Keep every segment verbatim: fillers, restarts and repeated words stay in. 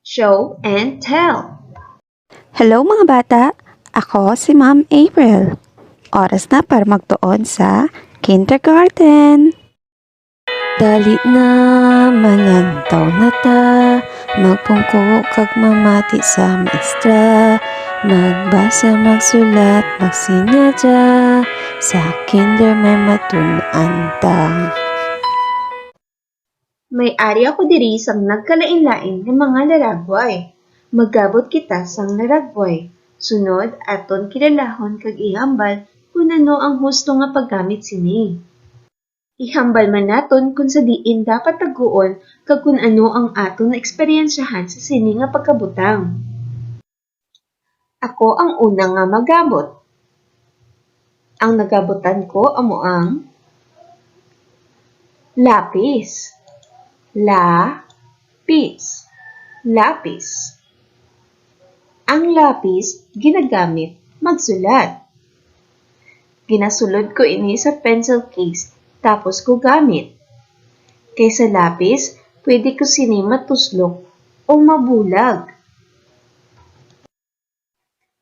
Show and tell. Hello mga bata! Ako si Ma'am April. Oras na para magtuon sa kindergarten. Dali na, malantaw na ta, magpungko kag mamati sa maestra, magbasa, magsulat, magsinyadya, sa kinder may matun-an ta. May ari ako diri sang nagkalain-lain nga mga laragway. Magabot kita sang laragway. Sunod, aton kilalahon kag ihambal kun ano ang husto nga paggamit sini. Ihambal man naton kon sa diin dapat taguon kag kun ano ang aton naeksperyensyahan sa sini nga pagkabutang. Ako ang una nga magabot. Ang nagabutan ko amo ang lapis. La, pis. Lapis. Ang lapis ginagamit magsulat. Ginasulod ko ini sa pencil case tapos ko gamit. Kay sa lapis, pwede ko sini matuslok o mabulag.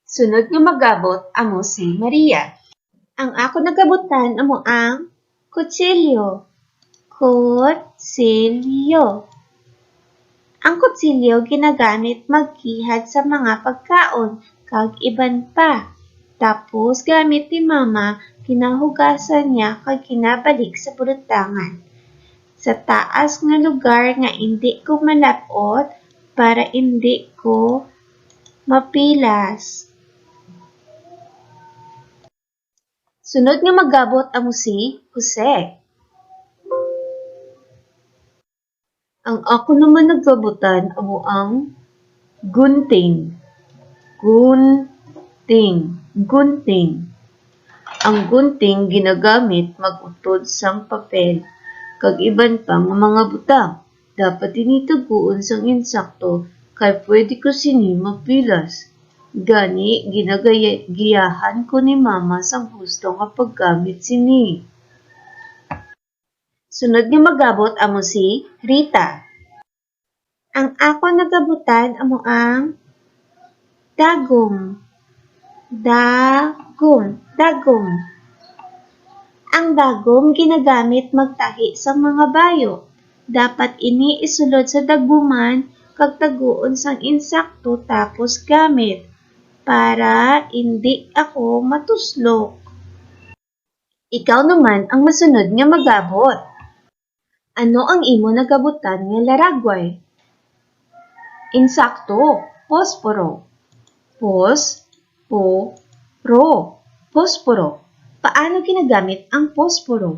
Sunod nga magabot amo si Maria. Ang ako nagabutan amo ang kutsilyo. Kutsilyo. Ang kutsilyo ginagamit magkihad sa mga pagkaon kag iban pa. Tapos gamit ni Mama, ginahugasan niya kag ginabalik sa bulutangan sa taas nga lugar nga indi ko malab-ot para indi ko mapilas. Sunod nga magabot amo si Jose. Ang ako naman nagabutan amo ang gunting. Gunting. Gunting. Ang gunting ginagamit mag-utod sang papel kag iban pa nga mga butang. Dapat ini taguon sang insakto kay pwede ko sini mapilas. Gani, ginagiyahan ko ni Mama sang husto nga paggamit sini. Sunod nga magabot amo si Rita. Ang ako nagabutan amo ang dagom. Dagom. Dagom. Ang dagom ginagamit magtahi sang mga bayo. Dapat ini isulod sa daguman kag taguon sang insakto tapos gamit para indi ako matuslok. Ikaw naman ang masunod nga magabot. Ano ang imo nagabutan nga laragway? Insakto, posporo. Pos, po, ro. Posporo. Paano ginagamit ang posporo?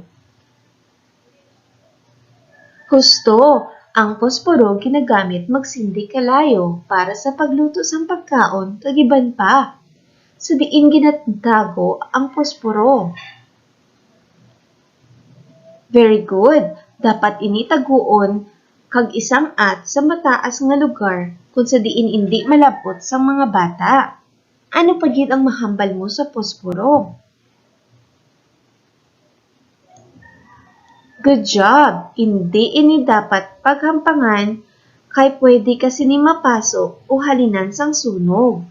Husto, ang posporo ginagamit magsindi kalayo para sa pagluto sang pagkaon kag iban pa. Sa diin ginatago ang posporo? Very good. Dapat ini taguon kag isang-at sa mataas nga lugar kon sa diin indi malab-ot sang mga bata. Ano pa gid ang mahambal mo sa posporo? Good job! Indi ini dapat paghampangan kay pwede ka sini mapaso o halinan sang sunog.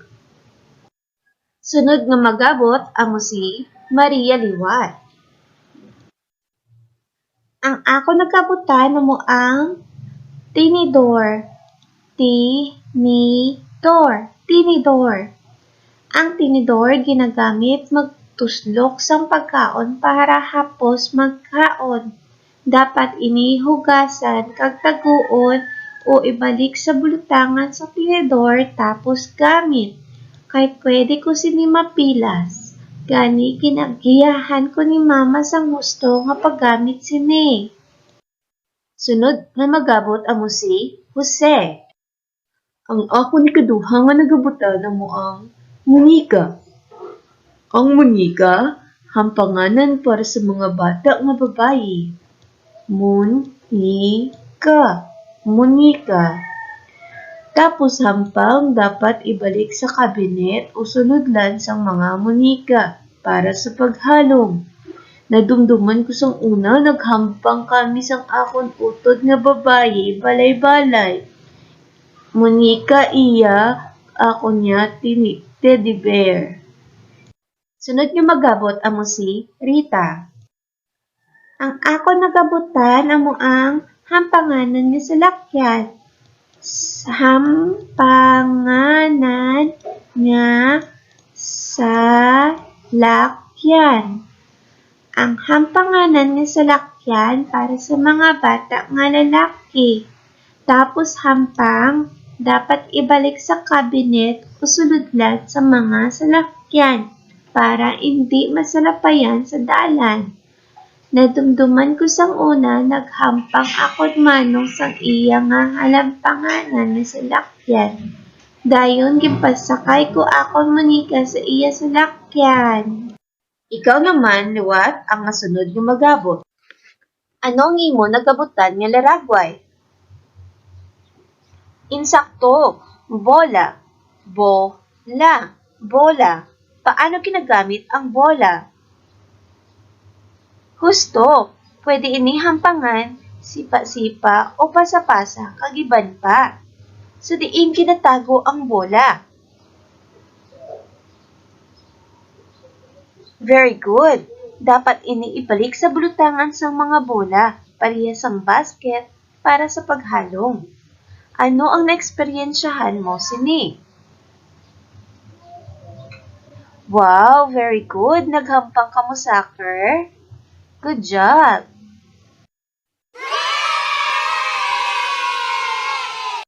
Sunod nga magabot amo si Maria liwat. Ang ako nagabutan amo ang tinidor. Tinidor. Tinidor. Ang tinidor ginagamit magtuslok sang pagkaon para hapos magkaon. Dapat ini hugasan kag taguon o ibalik sa bulutangan sa tinidor tapos gamit, kay pwede ko sini mapilas. Gani, ginagiyahan ko ni Mama sang husto nga paggamit sini. Sunod nga magabot amo si Jose. Ang akon ikaduha nga nagabutan amo ang munika. Ang munika, hampanganan para sa mga bata nga babayi. Munika. Munika. Tapos hampang dapat ibalik sa kabinet o sulodlan sang mga munika para sa paghalong. Nadumduman ko sang una, naghampang kami sang akon utod nga babayi balay-balay. Monica, iya ako niya tini teddy bear. Sunod nga magabot amo si Rita. Ang ako nagabutan amo ang hampanganan nga salakyan. Hampanganan nga salakyan. Ang hampanganan nga salakyan para sa mga bata nga lalaki. Tapos hampang, dapat ibalik sa kabinet o sulodlan sa mga salakyan para hindi masalapayan sa dalan. Nadumduman ko sang una, naghampang akon manong sang iya nga halampanganan nga salakyan. Dayon ginpasakay ko akon Monica sa iya salakyan. Ikaw naman, liwat ang masunod nga magabot. Ano ang imo nagabutan nga laragway? Insakto, bola, bola, bola. Paano ginagamit ang bola? Husto, pwede ini hampangan, sipa-sipa o pasa-pasa kag iban pa. Sa diin ginatago ang bola? Very good. Dapat ini ibalik sa bulutangan sang mga bola, pareha sang basket, para sa paghalong. Ano ang naeksperyensyahan mo sini? Wow, very good. Naghampang ka mo soccer? Good job.